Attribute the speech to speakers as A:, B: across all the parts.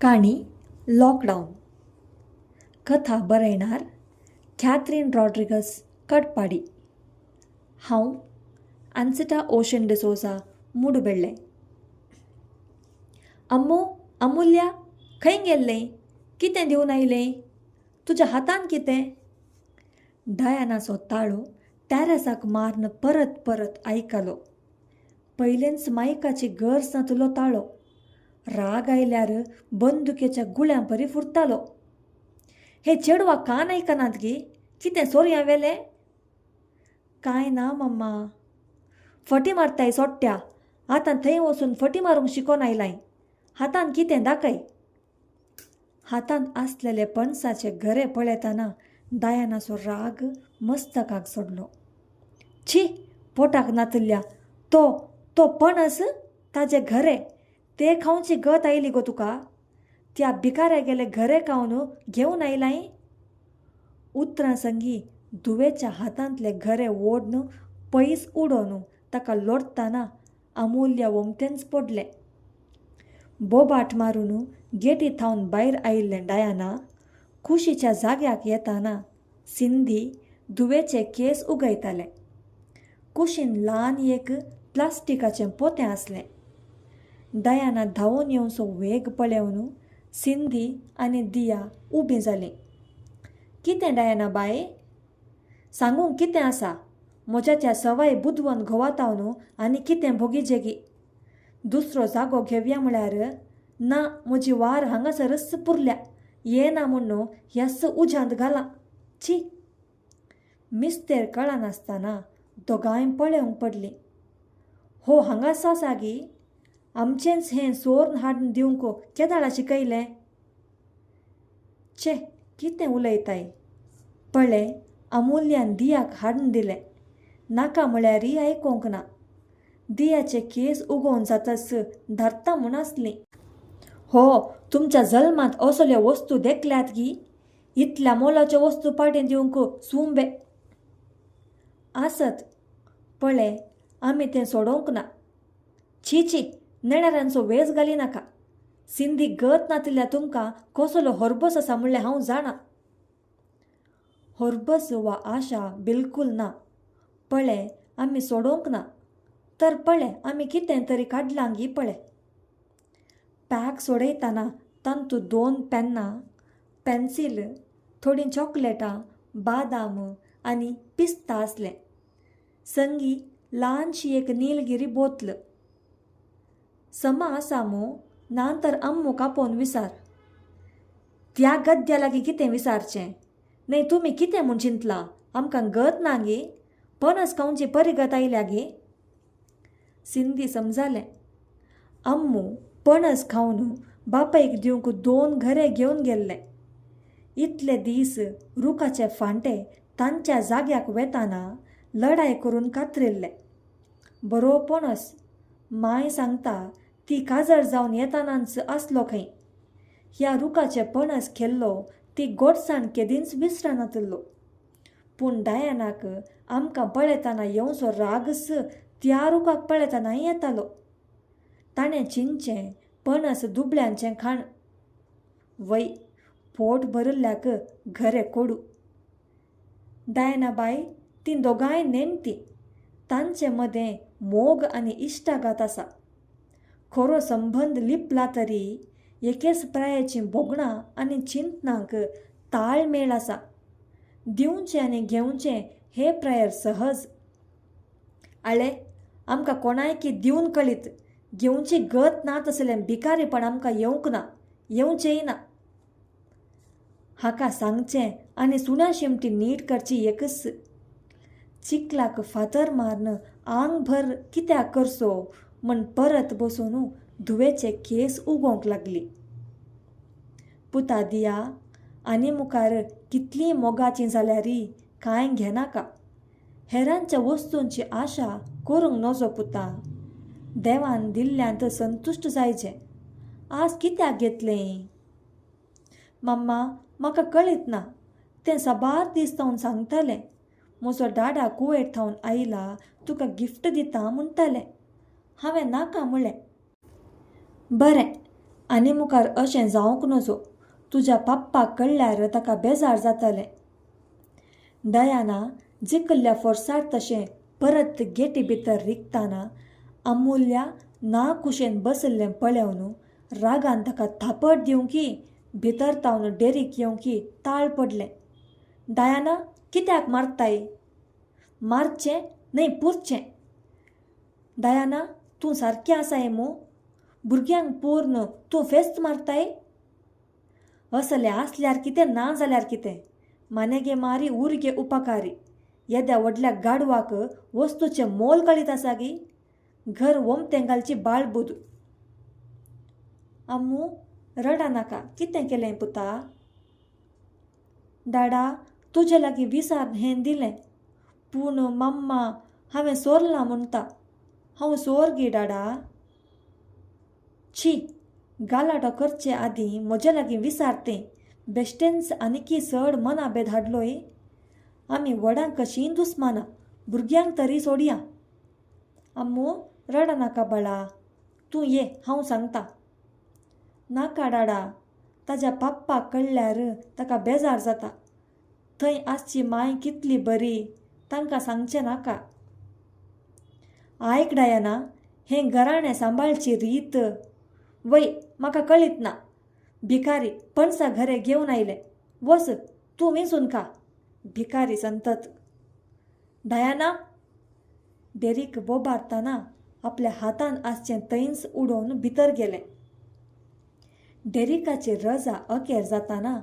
A: काणी लॉकडावन. कथा बरयणार कॅथरीन रॉड्रिगस कटपाडी. हांव आन्सिटा ओशन डिसोजा, मुडुबेळ्ळे. अम्मू, अमुल्या, खंय गेल्लें? कितें दिवन आयलें? तुज्या हातान कितें? डायनाचो ताळो टॅरसाक मारून परत परत आयकलो. पयलेंच मायकाची गरज नातलो ताळो राग आयल्यार बंदुकेच्या गुळ्यां परी फुरतालो. हे चेडवा कान आयकनात गी? कितें सोरयां वेलें? कांय ना मम्मा. फटी मारताय सोट्ट्या. आतां थंय वचून फटी मारूंक शिकोन आयलाय. हातान कितें दाखय. हातांत आसलेले पणसाचे घरे पळयतना डायनाचो राग मस्तकाक सोडलो. छी, पोटाक नातल्या तो तो पणस, ताजे घरे ते खावची गत आयली गो तुका? त्या भिकाऱ्या गेले घरे खावन घेवन आयलाय? उतरां संगी धुवेच्या हातांतले घरे ओडन पयस उडोवन ताका लोटतना अमूल्य वोमतेंच पडलें. बोबाट मारून गेटी थावन भायर आयिल्लें डायना कुशीच्या जाग्याक येताना सिंधी धुवेचे केस उगयताले. कुशीन ल्हान एक प्लास्टिकाचें पोतें आसलें. डायना धांवून येवचो वेग पळोवन सिंधी आनी दिया उबीं जालीं. कितें डायना बाय? सांगूंक कितें आसा? म्हज्या त्या सवाय बुदवंत घोवातावन आनी कितें भोगीजेगी? दुसरो जागो घेवया म्हळ्यार ना, म्हजी वार हांगासरच पुरल्या. येना म्हूण ह्याच उज्यांत घालां. छी. मिस्तेर कळनासतना दोगांय पळोवंक पडलीं. हो हांगास आसा गी? आमचेंच हें सोर्न हाडून दिवंक केदाळा शिकयलें? छे, कितें उलयताय? पळय, अमुल्यान दियाक हाडून दिलें. नाका म्हळ्यारय आयकोंक ना. दियाचे केस उगोवन जातच धरता म्हूण आसली. हो, तुमच्या जल्मांत असल्यो वस्तू देखल्यात गी? इतल्या मोलाच्यो वस्तू पाटें दिवंक सुंबे आसत. पळय, आमी तें सोडोवंक ना. छी छी, नेणाऱ्यांचो वेस घाली नाका. सिंधी गत नातिल्ल्या तुमकां कसलो होरबस आसा म्हणलें हांव जाणा. होरबस वा आशा बिलकूल ना. पळय, आमी सोडोवंक ना. तर पळय, आमी कितें तरी काडलां गी पळय. पॅक सोडयतना तांतू 2 पेन्नां, पेन्सील, थोडीं चॉकलेटां, बादाम आनी पिस्ता आसलें. संगी ल्हानशी एक निलगिरी बोतल. समा आसा मू? ना तर अम्मूक आपोवन विसार. त्या गद्द्या लागीं कितें विसारचें? न्हय तुमी कितें म्हूण चिंतलां? आमकां गत ना गे? पणस खावची परिगत आयल्या गे? सिंधी समजालें. अम्मू पणस खावन बापायक दिवंक 2 घरे घेवन गेल्लें. इतले दीस रुखाचे फांटे तांच्या जाग्याक वेताना लढाय करून कातरिल्ले. बरो पणस. माय सांगता ती काजर जावन येतानाच आसलो खंय. ह्या रुखाचे पणस खेल्लो ती गोडसाण केदींच विसरनातल्लो. पूण डायनाक आमकां पळयतना येवचो रागच त्या रुखाक पळयतनाय येतालो. ताणें चिंचें पणस दुबळ्यांचें खाण. वय, पोट भरिल्ल्याक घरे कोडू. डायना बाय, तीं दोगांय नेणटीं. तांचे मदें मोग आनी इश्टागात आसा. खरो संबंद लिपला तरी एकेच प्रायेचीं भोगणां आनी चिंतनांक ताळमेळ आसा. दिवचें आनी घेवचें हे प्रायर सहज. आळे, आमकां कोणायकी दिवन कळीत घेवची गत ना तसलें भिकारीपण आमकां येवंक ना, येवचेंय ना. हाका सांगचें आनी सुण्या शिमटी नीट करची एकच. चिखलाक फातर मारून आंगभर कित्याक करचो म्हण परत बसून धुवेचे केस उगोवंक लागली. पुता दिया, आनी मुखार कितलीं मोगाचीं जाल्यारय कांय घेनाका. हेरांच्या वस्तूंची आशा करूंक नजो पुता. देवान दिल्ल्यांत संतुश्ट जायचें. आज कित्याक घेतलें? मम्मा, म्हाका कळीत ना. तें साबार दीस थावन सांगतालें. म्हजो डाडा कुवेट थावन आयला, तुका गिफ्ट दिता म्हणटालें. हांवें नाका म्हळें. बरें, आनी मुखार अशें जावंक नजो. तुज्या पप्पाक कळ्ळ्यार ताका बेजार जातलें. डयाना जिखल्ल्या फोर्सार तशें परत गेटी भितर रिगतना अमूल्या नाखुशेन बशिल्लें पळोवन रागान ताका थापट दिवंकी भितर तावन डेरीक येवंकी ताळ पडलें. डायना, कित्याक मारताय? मारचें न्हय पुरचें. डायना, तूं सारकें आसाय मू? भुरग्यांक पूर्ण तूं फेस्त मारताय? असलें आसल्यार कितें, ना जाल्यार कितें? मानेगे मारी उरगे उपकारी. येद्या व्हडल्या गाडवाक वस्तूचें मोल कळीत आसा गी? घर ओमतें घालची बाळबूद. अम्मू, रडा नाका. कितें केलें पुता? डाडा, तुजे लागीं विसार हें दिलें, पूण मम्मा हांवें सोरलां म्हणटा. हांव सोर गी डाडा? छी, गालाटो करचे आदीं म्हजे लागीं विसारतें. बेश्टेंच आनीकी चड मनाभेद हाडलोय. आमी व्हडांक कशीं दुस्मानां, भुरग्यांक तरी सोडया. अम्मू, रडा नाका बाळा. तूं ये, हांव सांगता. नाका डाडा, ताज्या पप्पाक कळ्ळ्यार ताका बेजार जाता. थंय आसची मांय कितली बरी, तांकां सांगचें नाका. आयक डायना, हें घराणें सांबाळची रीत. वय, म्हाका कळीत ना. भिकारी पणसा घरे घेवन आयले. वच तूं वेंचून खा. भिकारी संतत. डायना, डेरीक बोबारतना आपल्या हातान आसचें थंयच उडोवन भितर गेलें. डेरिकाची रजा अखेर जाताना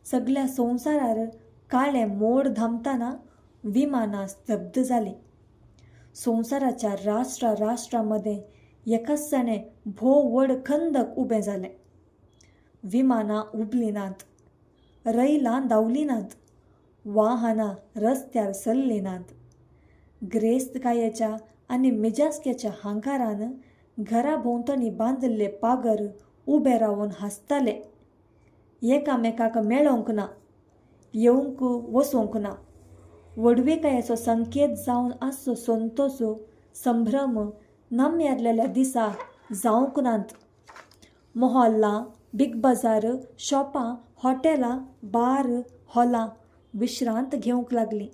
A: सगल्या संवसारार काळें मोड धांपतना विमानां स्तब्ध जालीं. संवसाराच्या राष्ट्रा राष्ट्रा मदें एकाच भोव व्हड खंदक उबें जालें. विमानां उबलीं नात, रैलां धांवलीं नात, वाहनां रस्त्यार सरलीं नात. ग्रेस्तकायेच्या आनी मिजासकेच्या हांकारान घरा भोंवतणी बांदिल्ले पागर उबे रावन हांसताले. एकामेकाक मेळोंक ना, येवंक वचूंक ना. व्हडविकायेचो संकेत जावन आसचो संतोस, संभ्रम नामयारलेल्या दिसा जावंक नात. मोहल्लां, बिग बाजार, शॉपां, हॉटेलां, बार, हॉलां विश्रांत घेवंक लागलीं.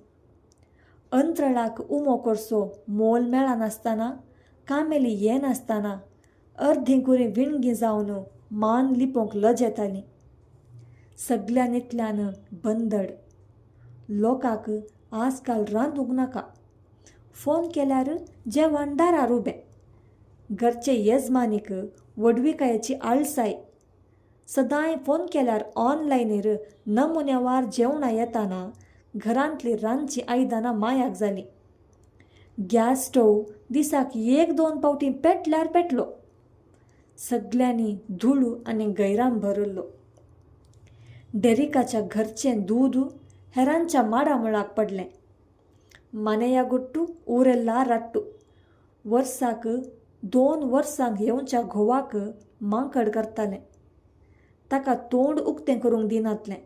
A: अंतराळाक उमो करचो मोल मेळनासतना, कामेली येनासतना अर्दी कुरी विणगी जावन मान लिपोवंक लज येताली. सगल्यांतल्यान बंदड. लोकांक आजकाल रांदूंक नाका. फोन केल्यार जेवण दारार उबें. घरचे येजमानीक व्हडविकायेची आळसाय. सदांय फोन केल्यार ऑनलायनीर नमुन्यावार जेवणां येताना घरांतलीं रांदचीं आयदनां मायाक जालीं. गॅस स्टोव दिसाक एक दोन पावटीं पेटल्यार पेटलो. सगल्यांनी धुळू आनी गैराम भरिल्लो. डेरिकाच्या घरचें दूद हेरांच्या माडामुळाक पडलें. मानेया गुट्टू उरेल्ला राट्टू. वर्साक 2 वर्सांक येवच्या घोवाक मांकड करतालें. ताका तोंड उक्तें करूंक दिनातलें.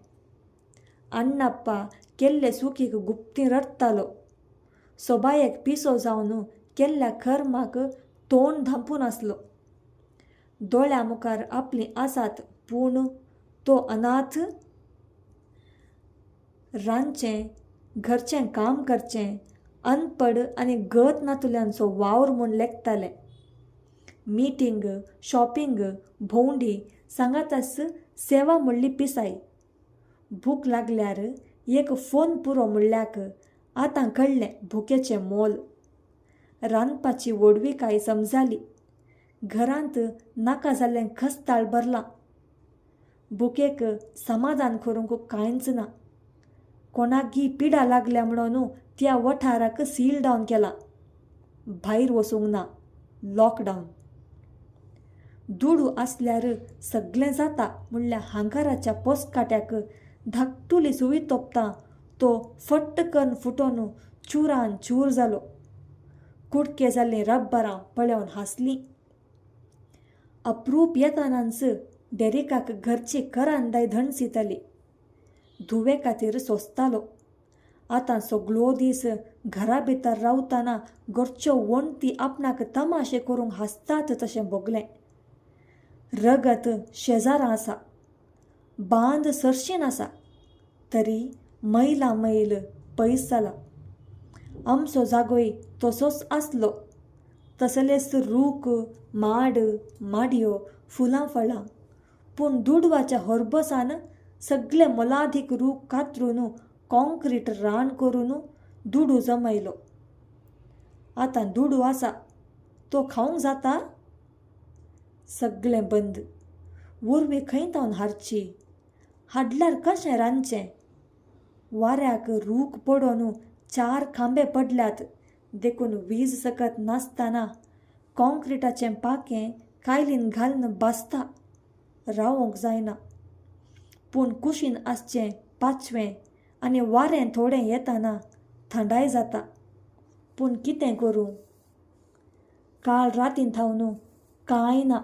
A: अण्णाप्पा केल्ले सुकीक गुप्ती रडटालो. सोबायेक पिसो जावन केल्ल्या कर्माक तोंड धांपून आसलो. दोळ्या मुखार आपलीं आसात, पूण तो अनाथ. रांदचें, घरचें काम करचें, अनपड आनी गत नातुल्यांचो वावर म्हूण लेखताले. मिटींग, शॉपिंग, भोंवडी सांगाताच सेवा म्हणली पिसाय. भूक लागल्यार एक फोन पुरो म्हणल्याक आतां कळ्ळें भुकेचें मोल. रांदपाची व्हडविकाय समजाली. घरांत नाका जाल्लें खस्ताळ भरलां. भुकेक समाधान करूंक कांयच ना. कोणाक पिडा लागल्या म्हणून त्या वठाराक सील डावन केला. भायर वचूंक ना, लॉकडावन. दुडू आसल्यार सगळें जाता म्हणल्या हांकाराच्या पोसकाट्याक धाकटुली सुवी तोपता तो फट्ट करून फुटोन चुरान चूर जालो. कुडके जाल्लीं रब्बरां पळोवन हांसलीं. अप्रूप येतानाच डेरिकाक घरची करांदाय धणसिताली. धुवे खातीर सोंसतालो. आतां सगळो दीस घरा भितर रावतना घरच्यो वणटी आपणाक तमाशे करूंक हांसतात तशें भोगलें. रगत शेजारा आसा, बांद सरशीन आसा, तरी मैला मैल पयस जाला. आमचो जागोय तसोच आसलो. तसलेच रूख, माड, माडयो, फुलां फळां. पूण दुडवाच्या होरबसान सगळे मोलादीक रूख कातरून कॉंक्रीट रान करून दुडू जमयलो. आतां दुडू आसा तो खावंक जाता? सगळें बंद. वरवीं खंय तावन हाडची? हाडल्यार कशें रांदचें? वाऱ्याक रूख पडोन 4 खांबे पडल्यात देखून वीज सकत नासतना कॉंक्रिटाचें पाकें कायलीन घालून बासता, रावोंक जायना. पूण कुशीन आसचें पाचवें आनी वारें थोडें येताना थंडाय जाता. पूण कितें करूं? काल रातीन थावन कांय ना.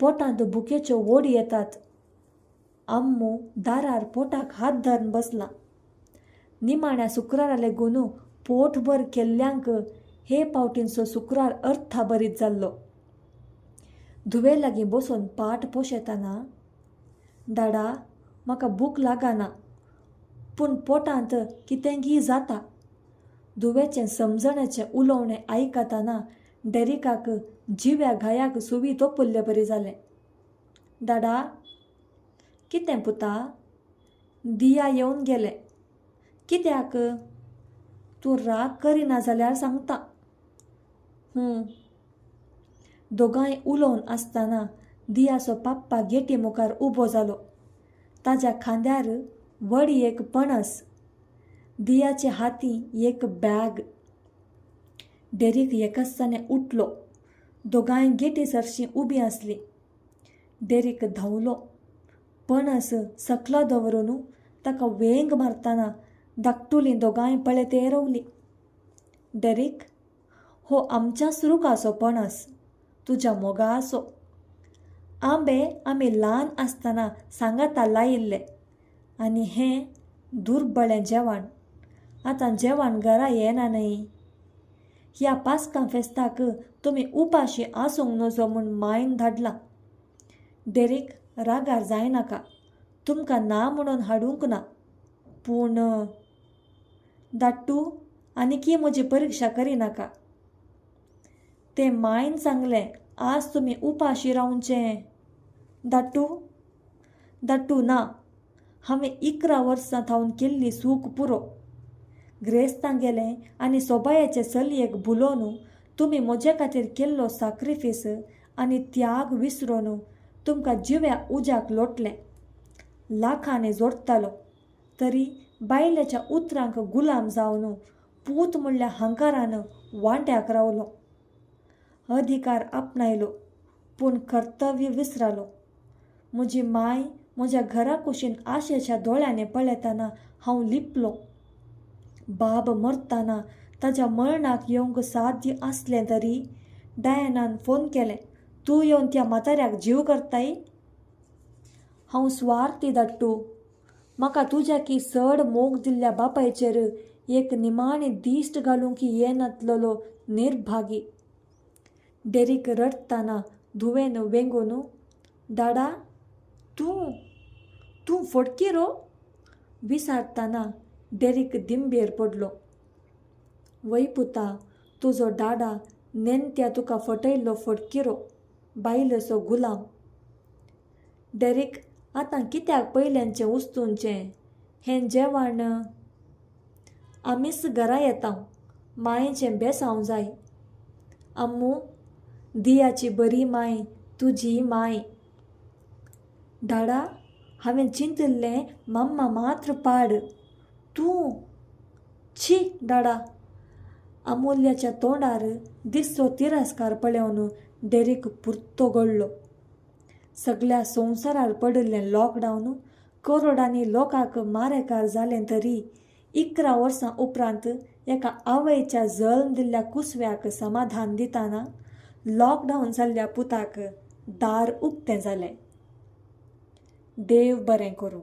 A: पोटांत भुकेच्यो ओडी येतात. आम्मू दारार पोटाक हात धरून बसलां. निमाण्या शुक्रारा लेगून पोटभर केल्ल्यांक हे पावटींचो शुक्रार अर्थाभरीत जाल्लो. धुवे लागीं बसून पाट पोशेताना, डाडा म्हाका भूक लागना, पूण पोटांत कितेंगी जाता. धुवेचें समजण्याचें उलोवणें आयकतना डेरिकाक जिव्या घायाक सुवी तोपुल्ले बरी जालें. डाडा कितें पुता? दिया येवन गेलें. कित्याक? तूं राग करिना जाल्यार सांगता. दोगांय उलोवन आसतना दियाचो पाप्पा गेटी मुखार उबो जालो. ताज्या खांद्यार व्हड एक पणस, दियाचे हाती एक बॅग. डेरीक एकसाने उठलो. दोगांय गेटी सरशीं उबीं आसलीं. डेरीक धांवलो. पणस सकला दवरून ताका वेंग मारतना धाकटुलीं दोगांय पळयते रावलीं. डेरीक, हो आमच्याच रुखाचो पणस, तुज्या मोगाचो. आंबे आमी ल्हान आसतना सांगाता लायिल्ले आनी हें दुर्बळें जेवण. आतां जेवण घरा येना न्हय. ह्या पास्कां फेस्ताक तुमी उपाशी आसूंक नजो म्हूण मायन धाडलां. डेरीक रागार जायनाका, तुमकां ना म्हणून हाडूंक ना. पूण धाडटू आनीकी म्हजी परिक्षा करिनाका. तें मायन सांगलें, आज तुमी उपाशी रावचें. धाडटू धाडटू ना, हांवें 11 वर्सां थावन केल्ली सूख पुरो. ग्रेस्तां गेलें आनी सोबायेचे चलयेक भुलोवन तुमी म्हजे खातीर केल्लो साक्रिफीस आनी त्याग विसरून तुमकां जिव्या उज्याक लोटलें. लाखांनी जोडटालो तरी बायलेच्या उतरांक गुलाम जावन पूत म्हणल्या हंकारान वांट्याक रावलो. अधिकार आपणायलो पूण कर्तव्य विसरालो. म्हजी माय म्हज्या घरा कुशीन आशेच्या दोळ्यांनी पळयतना हांव लिपलो. बाब मरतना ताज्या मरणाक येवंक साध्य आसलें तरी डायनान फोन केलें, तूं येवन त्या म्हाताऱ्याक जीव करताय? हांव स्वार्थी धाडटू. म्हाका तुज्या की चड मोग दिल्ल्या बापायचेर एक निमाणी दिश्ट घालूंक येनातलेलो निर्भागी. डेरीक रडटना धुवेन वेंगोन, डाडा तूं तूं फटकी रो? विसारतना डेरीक दिंबेर पडलो. वय पुता, तुजो डाडा नेणत्या तुका फटयल्लो फटकिरो, बायलेचो गुलाम. डेरीक आतां कित्याक पयल्यांचें उस्तुंचें हें जेवण? आमीच घरा येता, मायेचें बेसांव जाय. आम्मू, दियाची बरी माय तुजी माय. डाडा, हांवें चिंतिल्लें मम्मा मात्र पाड, तूं छी डाडा. अमूल्याच्या तोंडार दिसचो तिरस्कार पळोवन डेरीक पुरतो गळ्ळो. सगळ्या संवसारार पडिल्लें लॉकडावन करोडांनी लोकांक मारेकार जालें तरी 11 वर्सां उपरांत एका आवयच्या जल्म दिल्ल्या कुसव्याक समाधान दितना लॉकडावन जाल्ल्या पुताक दार उक्तें जालें. देव बरें करूं.